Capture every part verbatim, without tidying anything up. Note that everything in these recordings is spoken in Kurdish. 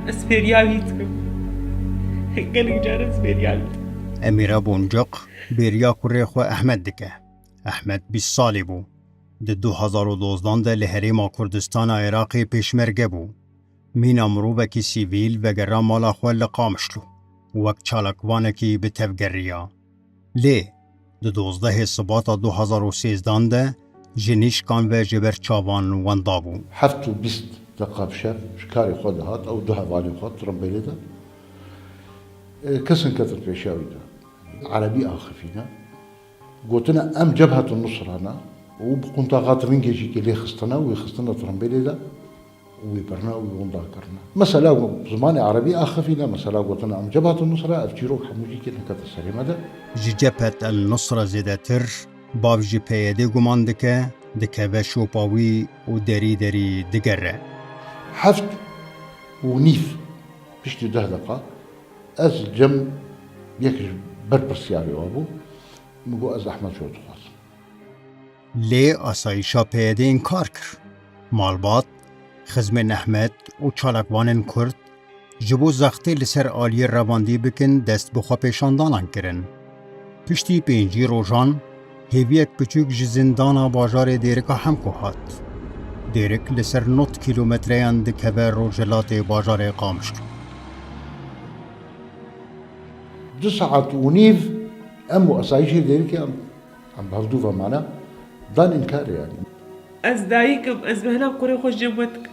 Ez fêriya wî dikim. Gelek caran ez fêriya wî dikim. Emîra Boncuk bêriya kurê xwe Ehmed dike. Ehmed bîst salî bû. Di du hazar û dozdan de li Herêma Kurdistana Iraqê pêşmerge bû. Mîna mirovekî sivîl vegera mala xwe li Qamişlo. Wek çalakvanekî bi tev geriya. Lê di dozdehê Sibata du hazar û sêzdan de ji nîşkan ve ji ber çavan wenda bû. Heft û bîst deqa bi şev ji karê xwe dihat, ew du hevalên xwe tirimbêlê de, e, kesin ketin pêşiya wî de. Erebî axifîne. Gotine, "Em Cebhetun Nusra ne." Û bi quntaxa tirîngê jî kê lê xistine û wî xistine tirimbêlê de. Û wî birine û wî winda kirine. Mesela, zimanê erebî axifîne, mesela gotine, "Em Cebhetun Nusra", ev çîrok hemû jî kê nekete serê me de. Ji Cebhet el Nusra zêdetir, bav ji P Y D guman dike, dikeve şopa wî û derî derî digere. Heft û nîv, piştî deh deqa, ez cem yek ji berpirsyarê wa bû, min got, "Ez Ehmed Şo dixwazim." Lê asayîşa P Y D înkar kir. Malbat, xizmên Ehmed û çalakvanên Kurd ji bo zextê li ser aliyê revandî bikin dest bi xwepêşandanan kirin. Piştî pêncî rojan hêviyek piçûk ji zindana bajarê Dêrika Hemko hat. Dêrik li ser nod kîlometreyan dikeve rojhilatê bajarê Qamişlo. Du saet û nîv em û asayîşê Dêrikê em, em bi hevdû ve mane, dan înkar, yanî. Ez dayik im, ez bêhna kurê xwe ji cem we dikim.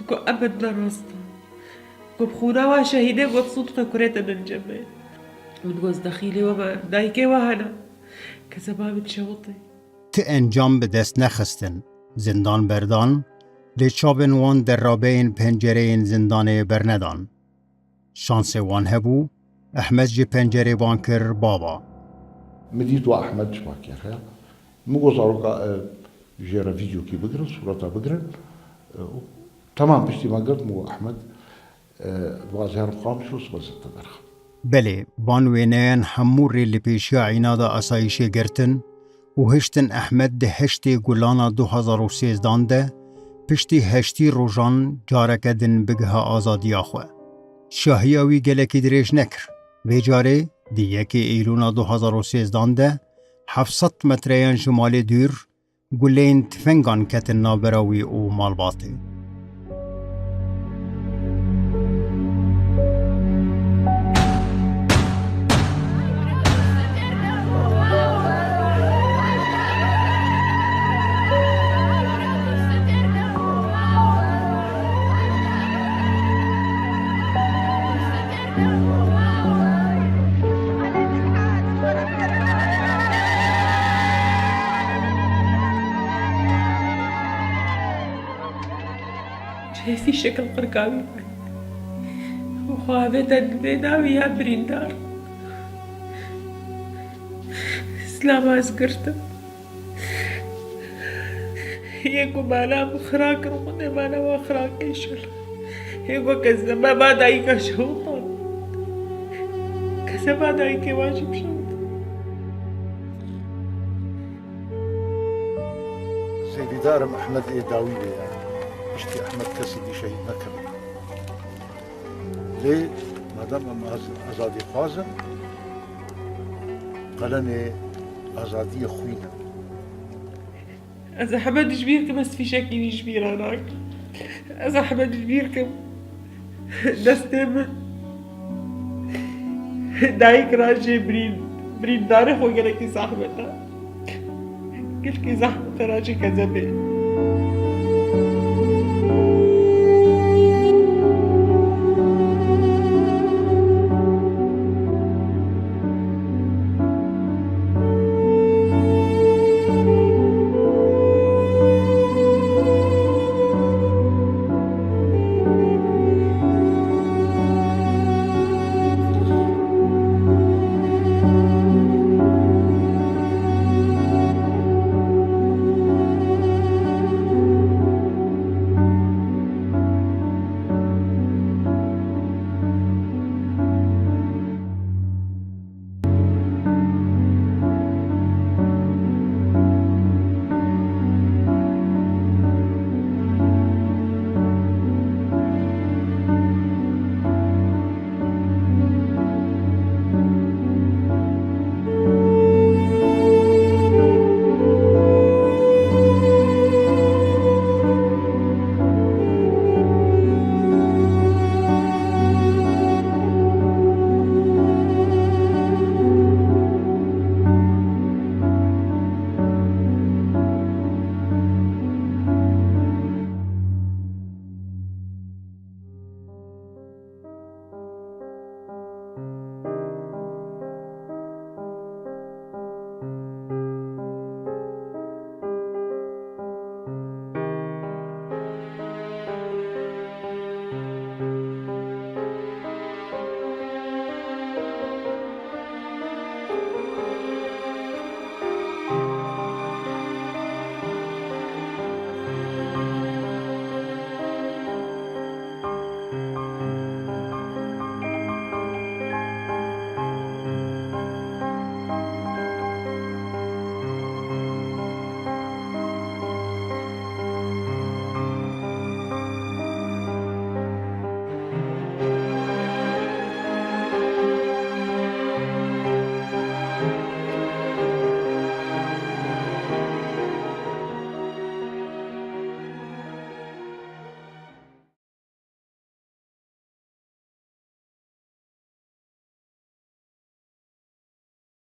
Ku ebed ne rast e. Ku bi xûna wan şehîdê, ku bi sûd xwe kurê te din cem e. Min got, "Ez dexîlê we me, dayikê we hene." Kezeba min şewitî. Ti encam bi dest nexistin. Zindan berdan, lê çavên wan derrabeyên pencereyên zindanê bernedan. Şansê wan hebû, Ehmed ji pencerê ban kir, "Baba." Min dît wa Ehmed ji pakêr heye. Min got, "Zaroka, e, jê re vîdeokî bigirin, sûreta bigirin." E, û temam piştî me girt, min got, "Ehmed, e, ez ê herim Qamişlo, sibe ez te derxim." Belê, van wêneyan hemû rê li pêşiya înada asayîşê girtin û hiştin Ehmed di heştê Gulana du hazar û sêzdan de, piştî heştî rojan careke din bigiha azadiya xwe. Şahiya wî gelekî dirêj nekir. Vê carê, di yekê Eylûna du hazar û sêzdan de, heft sed metreyan ji malê dûr, guleyên tifengan ketin navbera wî û malbatê. Hêsî şekil qirkavî. Xwe avête divê dawî ya birîndar. Silama ez girtim. Yê ku mala min xira kir, Xwedê mala wan xira ke înşallah. Yê ku kezeba dayika şewtan. Kezeba dayikê wan jî bişewtin. Zêdîdar im Ehmed ê dawî bê, yanî. Piştî Ehmed kesî dî şehîd nekiribû. Lê madem em az-, azadîxwaz in, qelemê azadiyê xwîn e. Ez Ehmed ji bîr kim, ez fîşekî wî ji bîra nakim. Ez Ehmed ji bîr kim, destê min dayik rajê birîn, birîndarê xwe gelekî zehmet e. Gelekî zehmet e rajê kezebê.